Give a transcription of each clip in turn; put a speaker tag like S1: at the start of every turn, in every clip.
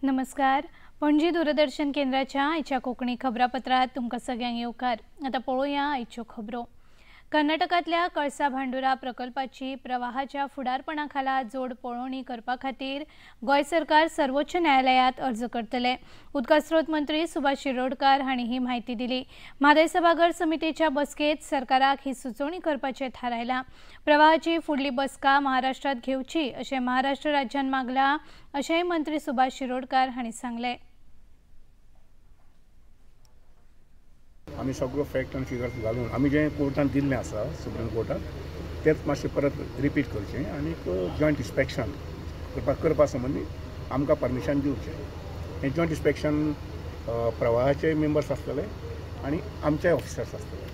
S1: नमस्कार, पणजी दूरदर्शन केंद्राच्या आयच्या कोंकणी खबरापत्रात तुमकां सगळ्यांक येवकार। आतां पळोवया आयच्यो खबरो। कर्नाटकांतल्या कळसा भांडुरा प्रकल्पाची प्रवाहाच्या फुडारपणा खाला जोड पळोवणी करपा खातीर गोंय सरकार सर्वोच्च न्यायालयात अर्ज करतले। उदका स्रोत मंत्री सुभाष शिरोडकर हांणी ही म्हायती दिली। म्हादय सभाघर समितीच्या बसकेत सरकाराक ही सुचोवणी करपाचें थारायलां। प्रवाहाची फुडली बसका महाराष्ट्रात घेवची अशें महाराष्ट्र राज्यान मागलां अशेंय मंत्री सुभाष शिरोडकर हांणी सांगलें।
S2: आमी सगळो फॅक्ट आनी फिगर्स घालून आमी जें कोर्टान दिल्लें आसा सुप्रीम कोर्टान तेंच मातशें परत रिपीट करचें आनी जॉयंट इन्स्पेक्शन करपा संबंदी आमकां परमिशन दिवचें। हें जॉयंट इन्स्पेक्शन प्रवाहाचे मेंबर्स आसतले आनी आमचे ऑफिसर्स आसतले,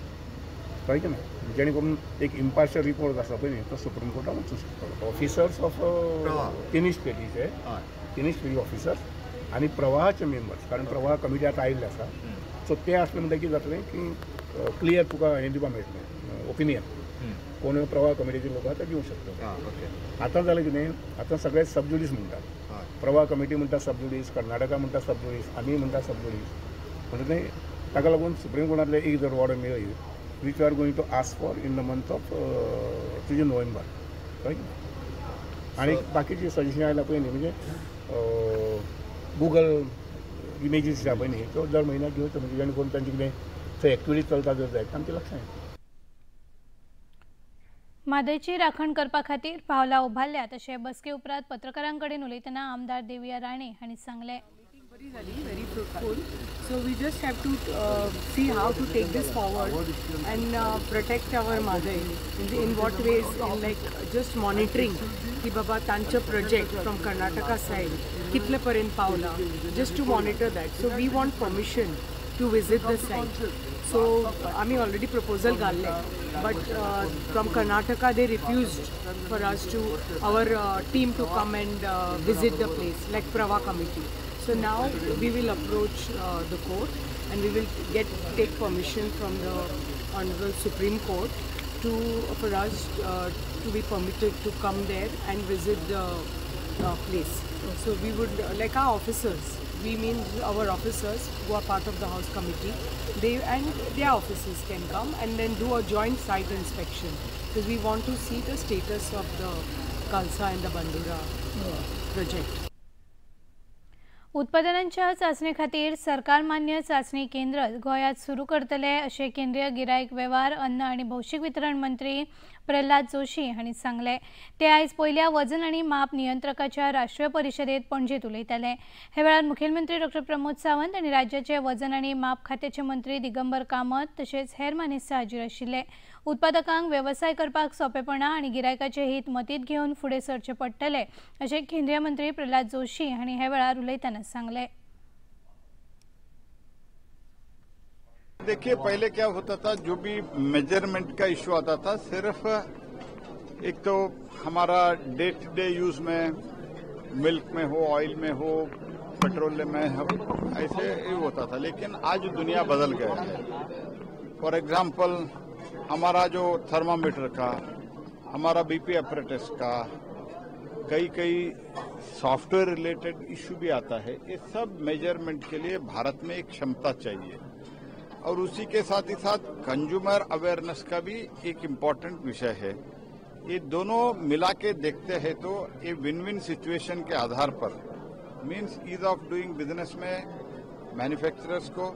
S2: कळ्ळें की ना, जेणे करून एक इम्पार्शल रिपोर्ट आसा पळय न्ही तो सुप्रीम कोर्टान वचूंक शकतलो। ऑफिसर्स ऑफ तिनूय स्टेटीचे, तिनूय स्टेटी ऑफिसर्स आनी प्रवाहाचे मेंबर्स, कारण प्रवाह कमिटी आतां आयिल्ले आसा, सो ते आसले म्हणटकीर कितें जातलें की क्लियर तुका हें दिवपाक मेळटलें ओपिनियन, कोण प्रवाह कमिटीचे लोक आसा ते दिवंक शकता। आतां जालें कितें, आतां सगळे सबज्युडीस म्हणटात, प्रवाह कमिटी म्हणटा सबज्युडीस, कर्नाटका म्हणटा सबज्युडीस, आमी म्हणटा सबज्युडीस, म्हणटा तें ताका लागून सुप्रीम कोर्टांतलें एक जर ऑर्डर मेळ्ळी which are going to ask for in the month of तुजें नोव्हेंबर, कळ्ळें। आनी बाकीची सजेशन आयला पळय न्ही, म्हणजे गुगल इमेजीस ज्या पळय न्ही त्यो दर म्हयन्याक घेवच्यो, म्हणजे जेणे करून तांचे कितें थंय एक्टिविटी चलता जर जायत आमच्या लक्षांत येता।
S1: म्हादयची राखण करपा खातीर पावलां उबारल्यात अशें बसके उपरांत पत्रकारां कडेन उलयतना आमदार देविया राणे हांणी सांगलें।
S3: बरी जाली, very fruitful. So we just have to see how to take this forward and protect our Mhadei in what ways, in like just monitoring की बाबा तांचो प्रोजेक्ट फ्रॉम कर्नाटका सायड कितले पर्यंत पावला, just to monitor that. So we want permission to visit the site. So आमी already proposal घाल्लें, but from Karnataka they refused for us to our team to come and visit the place like Pravah committee. So now we will approach the court and we will take permission from the Honorable Supreme Court to for us to be permitted to come there and visit the place. So we would like our officers, we mean our officers who are part of the house committee, they and their officers can come and then do a joint site inspection, because we want to see the status of the Kalsa and the Bandura project.
S1: उत्पादनांच्या चाचणे खातीर सरकार मान्य चाचणी केंद्र गोंयांत सुरू करतले अशें केंद्रीय गिरायक वेव्हार, अन्न आनी भौशीक वितरण मंत्री प्रल्हाद जोशी हांणी सांगलें। ते आयज पयल्या वजन आनी माप नियंत्रकाच्या राष्ट्रीय परिशदेंत पणजेंत उलयताले। हे वेळार मुखेलमंत्री डॉ प्रमोद सावंत आनी राज्याचे वजन आनी माप खात्याचे मंत्री दिगंबर कामत तशेंच हेर मानेस्त हाजीर आशिल्ले। उत्पादकांक वेवसाय करपाक सोंपेपणां आनी गिरायकाचें हित मतींत घेवन फुडें सरचें पडटलें अशें केंद्रीय मंत्री प्रल्हाद जोशी हांणी हे वेळार उलयतना सांगलें।
S4: देखिए, पहले क्या होता था, जो भी मेजरमेंट का इश्यू आता था, सिर्फ एक तो हमारा डे टू डे यूज में मिल्क में हो, ऑयल में हो, पेट्रोल में हो, ऐसे ही होता था। लेकिन आज दुनिया बदल गया है। फॉर एग्जाम्पल, हमारा जो थर्मामीटर का, हमारा बीपी अपरेटस का, कई कई सॉफ्टवेयर रिलेटेड इश्यू भी आता है। ये सब मेजरमेंट के लिए भारत में एक क्षमता चाहिए और उसी के साथ ही साथ कंज्यूमर अवेयरनेस का भी एक इम्पॉर्टेंट विषय है। ये दोनों मिला के देखते हैं तो ये win win situation K Aadhaar per, means ease of doing business में मैन्युफैक्चरर्स को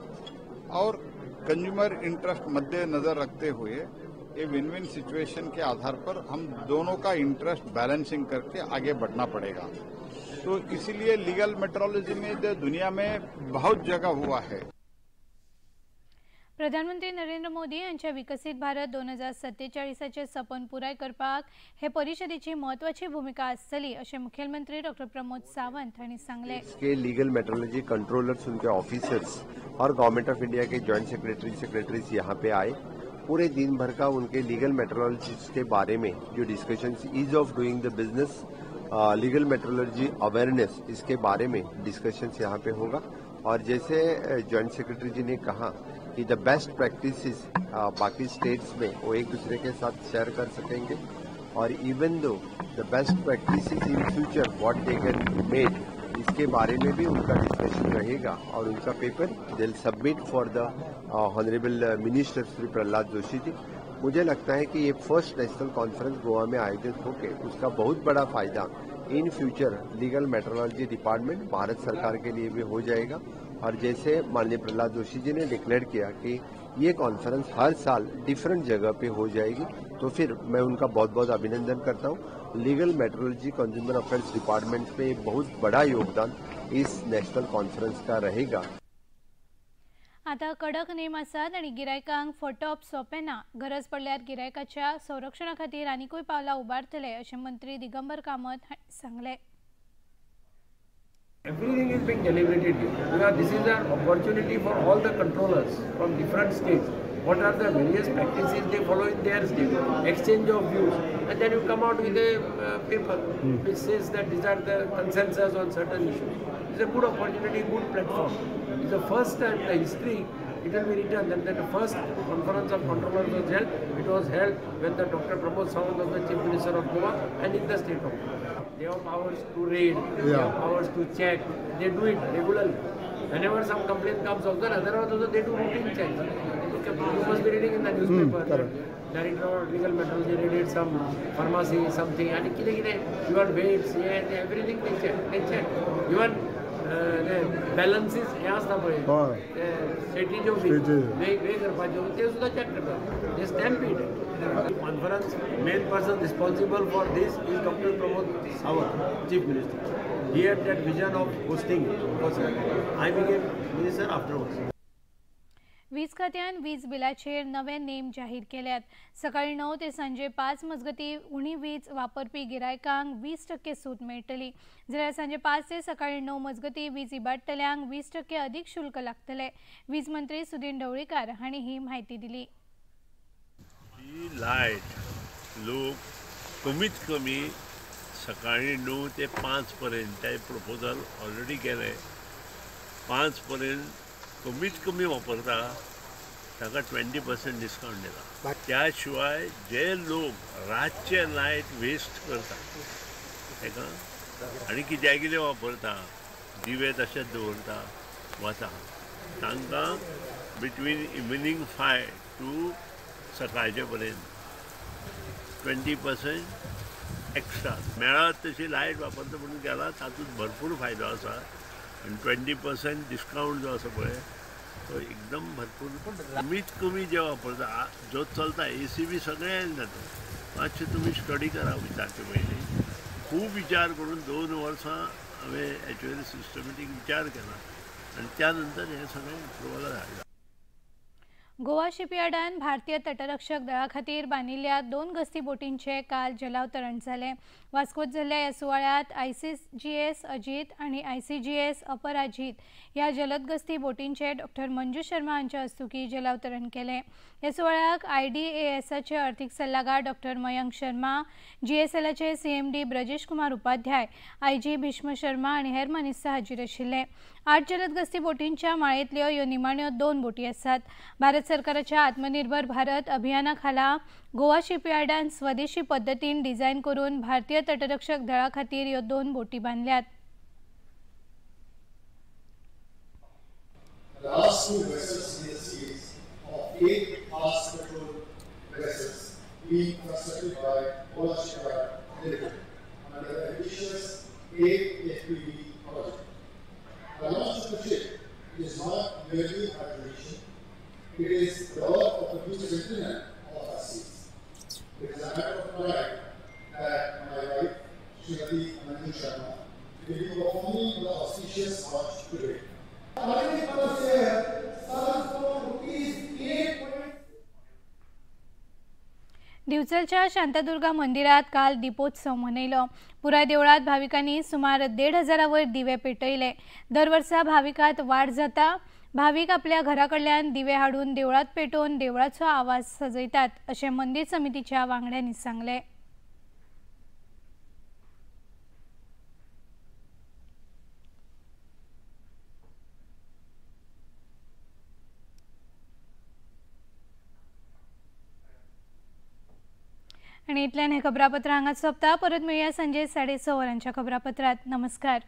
S4: और कंज्यूमर इंटरेस्ट मद्देनजर रखते हुए ये विन विन सिचुएशन के आधार पर हम दोनों का इंटरेस्ट बैलेंसिंग करके आगे बढ़ना पड़ेगा। तो इसीलिए लीगल मेट्रोलॉजी में दुनिया में बहुत जगह हुआ है।
S1: प्रधानमंत्री नरेंद्र मोदी यांच्या विकसित भारत 2047 सपन पुराय करपाक हे परिषदेची महत्वाची भूमिका आसतली अशें मुख्यमंत्री डॉ प्रमोद सावंत हांणी सांगलें।
S5: इसके लीगल मेट्रोलॉजी कंट्रोलर्स, उनके officers Aur government of India K joint secretaries यहाँ पे आए। पूरे दिन भर का उनके लीगल मेट्रोलॉजी के बारे में जो discussion, ease of doing the business, legal metrology awareness, इसके बारे में डिस्कशंस यहाँ पे होगा। और जैसे जॉइंट सेक्रेटरी जी ने कहा कि the best practices बाकी स्टेट्स में वो एक दूसरे के साथ शेयर कर सकेंगे और even though the best practices in future what they can made, इसके बारे में भी उनका डिस्कशन रहेगा और उनका paper they will submit for the honourable minister Shri Prahlad Joshi ji. मुझे लगता है कि ये फर्स्ट नेशनल कॉन्फ्रेंस गोवा में आयोजित होकर उसका बहुत बड़ा फायदा in future legal metrology department Bharat सरकार के लिए भी हो जाएगा। और जैसे माननीय प्रहलाद जोशी जी ने डिक्लेयर किया कि ये कॉन्फ्रेंस हर साल डिफरेंट जगह पे हो जाएगी, तो फिर मैं उनका बहुत बहुत अभिनंदन करता हूँ। Legal metrology consumer affairs department में बहुत बड़ा योगदान इस नेशनल कॉन्फ्रेंस का रहेगा।
S1: आता कडक नेम आसात आनी गिरायकांक फटोवप सोंपें ना, गरज पडल्यार गिरायकाच्या संरक्षणा खातीर आनीकूय पावलां उबारतले अशें मंत्री दिगंबर कामत हांणी सांगलें।
S6: Everything is being deliberated here because this is an opportunity for all the controllers from different states. What are the various practices they follow in their state? Exchange of views, and then you come out with a paper which says that these are the consensus on certain issues. It's a good opportunity, good platform. It's the first time in the history it will be written that the first conference of controllers was held. It was held when the Dr. Pramod Sawant was the Chief Minister of Goa and in the state of Goa. They have powers to raid, they have powers to check. They do it regularly. Whenever some complaint comes also, otherwise also they do routine checks. You must be reading in the newspaper. Director of Legal Metrology raided some pharmacy, something, and even weights, everything they check. They check. Even balances हे आसता पळय सेटीच्यो बी वे करपाच्यो ते सुद्दां check करतात. They stamp it. Conference main person responsible for this is Doctor Pramod Sawant, Chief Minister. He had that vision of hosting because I became minister afterwards.
S1: वीज खात्यान वीज बिलाचेर नवे नेम जाहीर केल्यात। सकाळी 9 ते सांजे 5 मजगती उणी वीज वापरपी गिरायकांक 20% सूट मेळटली, जाल्यार सांजे 5 ते सकाळी 9 मजगती वीज इबाडटल्यांक 20% अदीक शुल्क लागतले। वीज मंत्री सुदिन ढवळीकार हांणी ही म्हायती दिली।
S7: ही लायट लोक कमीत कमी सकाळी 9 ते 5 पर्यंत ते प्रपोजल ऑलरेडी केलें, 5 पर्यंत कमीत कमी वापरता ताका 20% डिस्कावंट दिला। त्या शिवाय जे लोक रातचे लायट वेस्ट करता ताका आनी कित्याक कितें वापरता, दिवे तशेंच दवरता वता, तांकां बिटवीन इवनींग 5 टू सकाळचे पर्यंत 20% एक्स्ट्रा मेळत तशी लायट वापरता म्हणून गेला, तातूंत भरपूर फायदो आसा। आनी 20% डिस्कावंट जो आसा पळय तो एकदम भरपूर। कमीत कमी जे वापरता जो चलता ए सी बी सगळें जाता। मातशें तुमी स्टडी करा विचारचे पयलीं, खूब विचार करून 2 वर्सां हांवें एक्चुअली सिस्टमॅटीक विचार केला आनी त्या नंतर हें सगळें अप्रुवलाक हाडलां।
S1: गोवा शिपयार्डान भारतीय तटरक्षक दळा खातीर बांदिल्ल्या 2 गस्ती बोटींचे काल जलावतरण जालें। वास्कोत जाल्ल्या ह्या सुवाळ्यांत ICGS Ajit आनी ICGS अपराजित ह्या जलद गस्ती बोटींचे डॉक्टर मंजू शर्मा हांच्या हस्तुकीं जलावतरण केलें। ह्या सुवाळ्याक IDASचे अर्थीक सल्लागार डॉक्टर मयंक शर्मा, GSLचे CMD Brajesh Kumar Upadhyay, IG Bhishma Sharma आनी हेर मानेस्त हाजीर आशिल्ले। 8 जलद गस्ती बोटींच्या माळेंतल्यो ह्यो निमाण्यो 2 बोटी आसात। भारत सरकाराच्या आत्मनिर्भर भारत अभियाना खाला गोवा शिपयार्डान स्वदेशी पद्दतीन डिझायन करून भारतीय तटरक्षक दळा खातीर ह्यो 2 बोटी बांदल्यात।
S8: The last 2 vessels in the series of 8 fast patrol vessels being constructed by Goa Shipyard Limited under the ambitious 8 FPV project. The launch of the ship is not merely a tradition, it is the work of the new sentinel of our seas. It is a matter of pride that my wife, Srimati Manju Sharma, will be performing the auspicious launch today.
S1: दिवचलच्या Shantadurga मंदिरात काल दीपोत्सव मनयलो। पुराय देवळात भाविकांनी सुमार 1500 वयर दिवे पेटयले। दर वर्सा भाविकांत वाड जाता। भाविक आपल्या घरा कडल्यान दिवे हाडून देवळात पेटोवन देवळाचो आवाज सजयतात अशें मंदिर समितीच्या वांगड्यांनी सांगलें। आनी इतल्यान हें खबरापत्र हांगाच सोंपता। परत मेळया सांजे 6:30 वरांच्या खबरापत्रांत। नमस्कार।